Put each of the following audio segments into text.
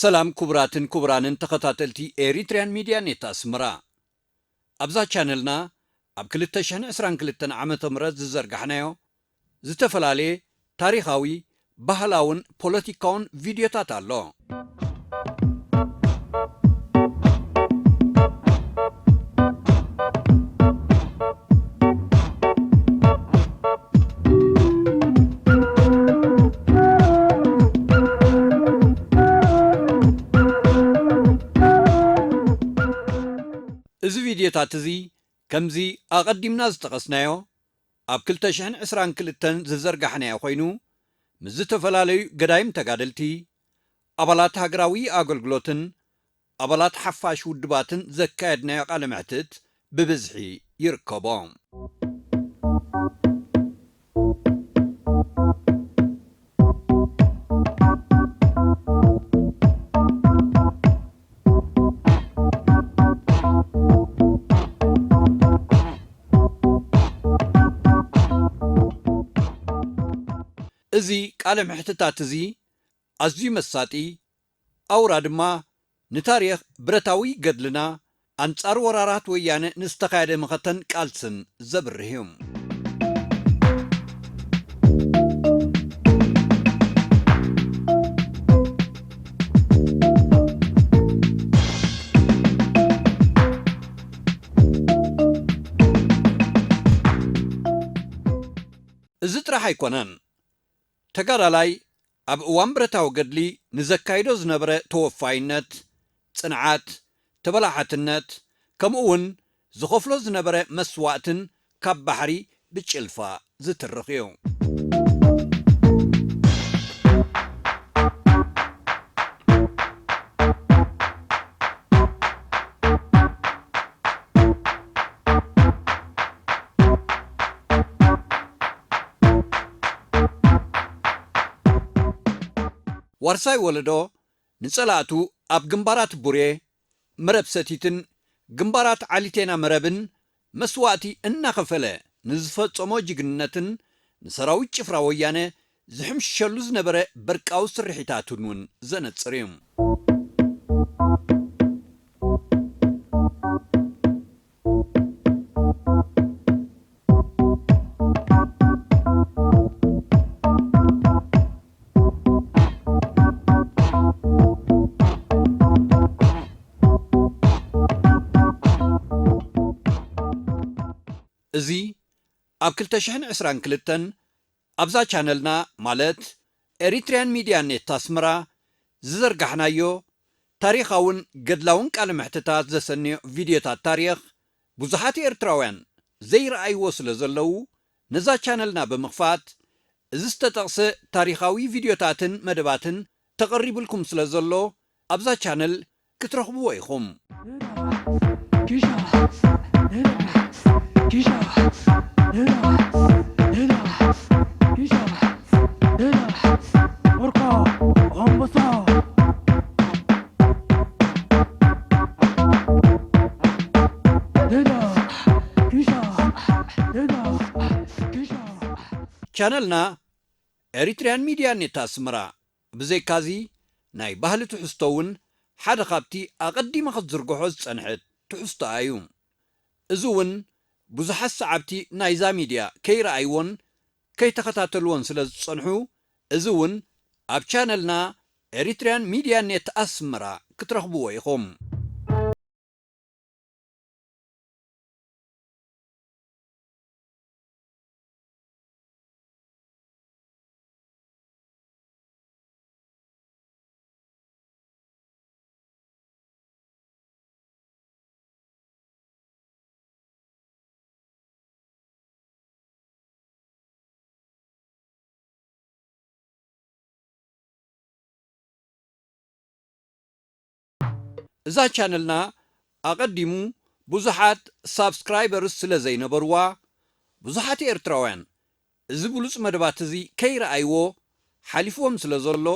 ሰላም ክቡራትን ክቡራንን ተኸታተልቲ ኤሪትሪያን ሚድያ ኔት ኣስመራ። ኣብዛ ቻነልና ኣብ ክልተ ሽሕን ዕስራን ክልተን ዓመተ ምህረት ዝዘርጋሕናዮ ዝተፈላለየ ታሪኻዊ፣ ባህላውን ፖለቲካውን ቪድዮታት ኣሎ። እዚ ቪድዮታት እዚ ከምዚ ኣቐዲምና ዝጠቐስናዮ ኣብ ክልተ ሽሕን ዕስራን ክልተን ዝዘርጋሕናዮ ኮይኑ፣ ምስ ዝተፈላለዩ ገዳይም ተጋደልቲ፣ ኣባላት ሃገራዊ ኣገልግሎትን ኣባላት ሓፋሽ ውድባትን ዘካየድናዮ ቃለ መሕትት ብብዝሒ ይርከቦ። እዚ ቃለ መሕትታት እዚ ኣዝዩ መሳጢ፣ ኣውራ ድማ ንታሪኽ ብረታዊ ገድልና ኣንጻር ወራራት ወያነ ንዝተኻየደ መኸተን ቃልስን ዘብርህ እዩ። እዚ ጥራሕ ኣይኮነን። ተጋዳላይ ኣብ እዋን ብረታዊ ገድሊ ንዘካይዶ ዝነበረ ተወፋይነት፣ ጽንዓት፣ ተበላሓትነት፣ ከምኡ እውን ዝኸፍሎ ዝነበረ መስዋእትን ካብ ባሕሪ ብጭልፋ ዝትርኽ እዩ። ዋርሳይ ወለዶ ንጸላእቱ ኣብ ግንባራት ቡሬ፣ መረብ ሰቲትን ግንባራት ዓሊቴና መረብን መስዋእቲ እናኸፈለ ንዝፈጸሞ ጅግንነትን ንሰራዊት ጭፍራ ወያነ ዝሕምሸሉ ዝነበረ በርቃዊ ስርሒታቱን እውን ዘነጽር እዩ። እዚ ኣብ ክልተ ሽሕን ዕስራን ክልተን ኣብዛ ቻነልና፣ ማለት ኤሪትሪያን ሚድያ ኔት ኣስመራ፣ ዝዘርጋሕናዮ ታሪኻውን ገድላውን ቃለ መሕትታት ዘሰንዮ ቪድዮታት ታሪኽ፣ ብዙሓት ኤርትራውያን ዘይረኣይዎ ስለ ዘለዉ፣ ነዛ ቻነልና ብምኽፋት፣ እዚ ዝተጠቕሰ ታሪኻዊ ቪድዮታትን መደባትን ተቐሪብልኩም ስለ ዘሎ፣ ኣብዛ ቻነል ክትረኽብዎ ኢኹም። ቻነልና ኤሪትሪያን ሚድያ ኔት ኣስመራ። ብዘይካዚ፣ ናይ ባህሊ ትሕዝቶ እውን ሓደ ካብቲ ኣቐዲመ ክትዝርግሖ ዝጸንሐት ትሕዝቶኣ እዩ። እዚ እውን ብዙሓት ሰዓብቲ ናይዛ ሚድያ ከይረኣይዎን ከይተኸታተልዎን ስለ ዝጸንሑ፣ እዚ እውን ኣብ ቻነልና ኤሪትሪያን ሚድያ ኔት ኣስመራ ክትረኽብዎ ኢኹም። እዛ ቻነልና ኣቐዲሙ ብዙሓት ሳብስክራይበርስ ስለ ዘይነበርዋ፣ ብዙሓት ኤርትራውያን እዚ ብሉጽ መደባት እዚ ከይረኣይዎ ሓሊፍዎም ስለ ዘሎ፣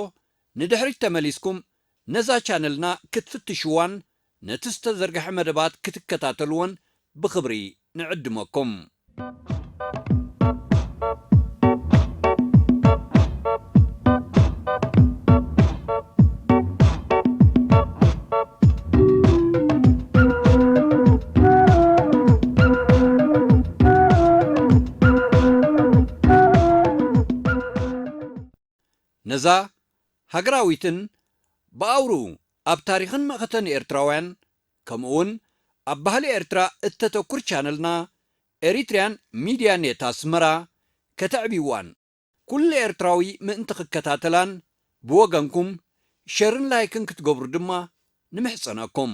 ንድሕሪት ተመሊስኩም ነዛ ቻነልና ክትፍትሽዋን ነቲ ዝተዘርግሐ መደባት ክትከታተልዎን ብኽብሪ ንዕድመኩም። ነዛ ሃገራዊትን ብኣውርኡ ኣብ ታሪኽን መኸተን ኤርትራውያን፣ ከምኡውን ኣብ ባህሊ ኤርትራ እተተኩር ቻነልና ኤሪትሪያን ሚድያ ኔት ኣስመራ ከተዕብይዋን፣ ኩሉ ኤርትራዊ ምእንቲ ክከታተላን ብወገንኩም ሸርን ላይክን ክትገብሩ ድማ ንምሕጸነኩም።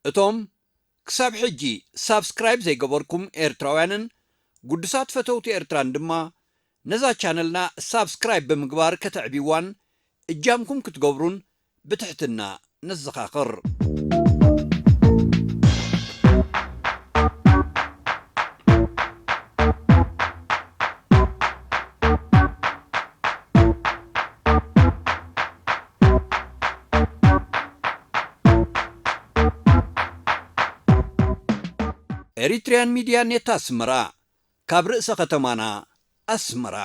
እቶም ክሳብ ሕጂ ሳብስክራይብ ዘይገበርኩም ኤርትራውያንን ግዱሳት ፈተውቲ ኤርትራን ድማ ነዛ ቻነልና ሳብስክራይብ ብምግባር ከተዕብይዋን እጃምኩም ክትገብሩን ብትሕትና ነዘኻኽር። ኤሪትሪያን ሚድያ ኔት ኣስመራ፣ ካብ ርእሰ ከተማና ኣስመራ።